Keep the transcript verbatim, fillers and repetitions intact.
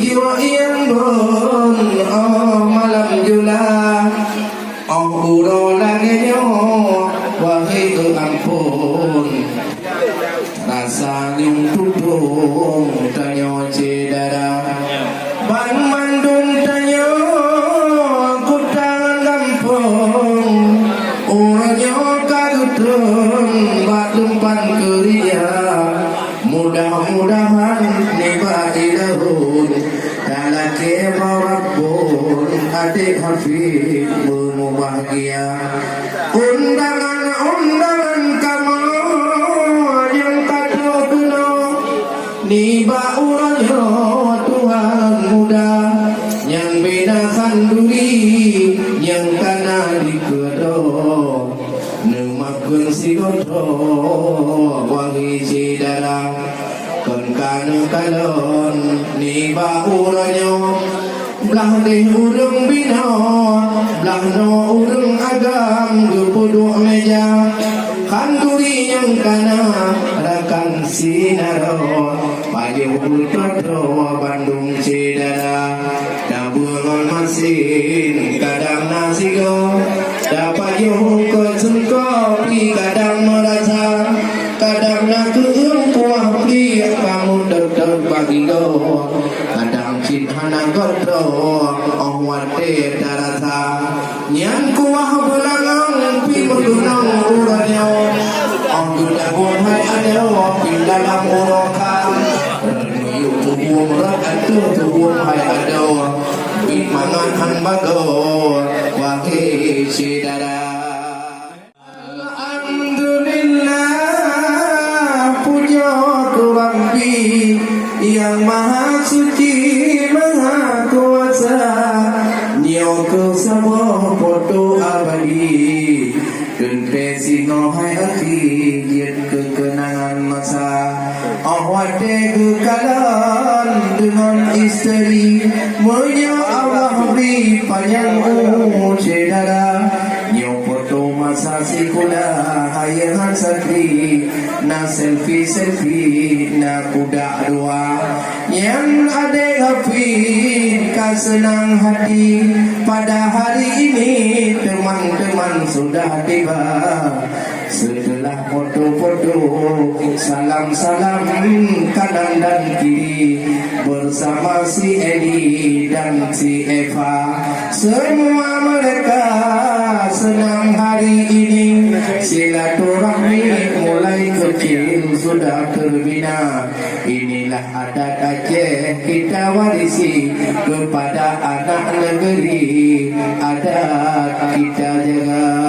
Jiwa nyang bon, oh malam jula, oh uroe lagèe nyoe, wahé keu ampôn. Rasa nyang tutong tanyoe syedara, banmandum tanyoe kuta ngon gampông. Uroe nyoe ka geutrön bak teumpat keurija. Mudah-mudahan nibak ilahun talakèe bak Rabbon, adék Hafid meumubahgia. Undangan-undangan kamoe nyang ka trok keunoe nibak uroe nyoe tuan muda nyang bina khanduri nyang kana dikeudroe. Neumakheun sigoe droe wahé syedara, kon ka neukalon nibak uroe nyoe. Blah deh ureueng binoe, blah noe ureueng agam geupeuduek meuja. Khanduri nyang kana rakan sinaroe, pajoh beutroe-troe bandum syedara. Tabeue ngon masin kadang na sigoe, tapajoh ukeue seungko pih kadang meurasa. Kadang na keueung kuah pih kamoe teutab bak gigoe. Kadang cit hana goe droe, óh watèe tarasa. Nyan kuah beulangong pih meukeunong uroe nyoe. Óh geutabong hai adoe pih dalam uroe ka. Miyueb tubuem rot ateueh tubuem hai adoe. Bit mangat han bagoe, wahé syedara. Alhamdulillah, pujoe keu Rabbi nyang Maha Suci, Maha Kuasa. Nyoe keuh saboh poto abadi, teuntèe singoh hai akhé jeuet keu keunangan masa. Óh watèe geukalon deungon isteri, meunyoe Allah bri panyang umue syedara. Nyoe poto masa sikula hayeu han satri, na selfie-selfie, na kuda dua. Nyan adék Hafid ka seunang hati, pada hari ini teman-teman sudah tiba. Seuteulah foto-foto, salam-salam kanan dan kiri, bersama si Edi dan si Eva. Semua mereka senang hari ini, silaturahmi mulai kecil sudah terbina. Inilah adat Aceh kita warisi kepada anak negeri, adat kita jaga.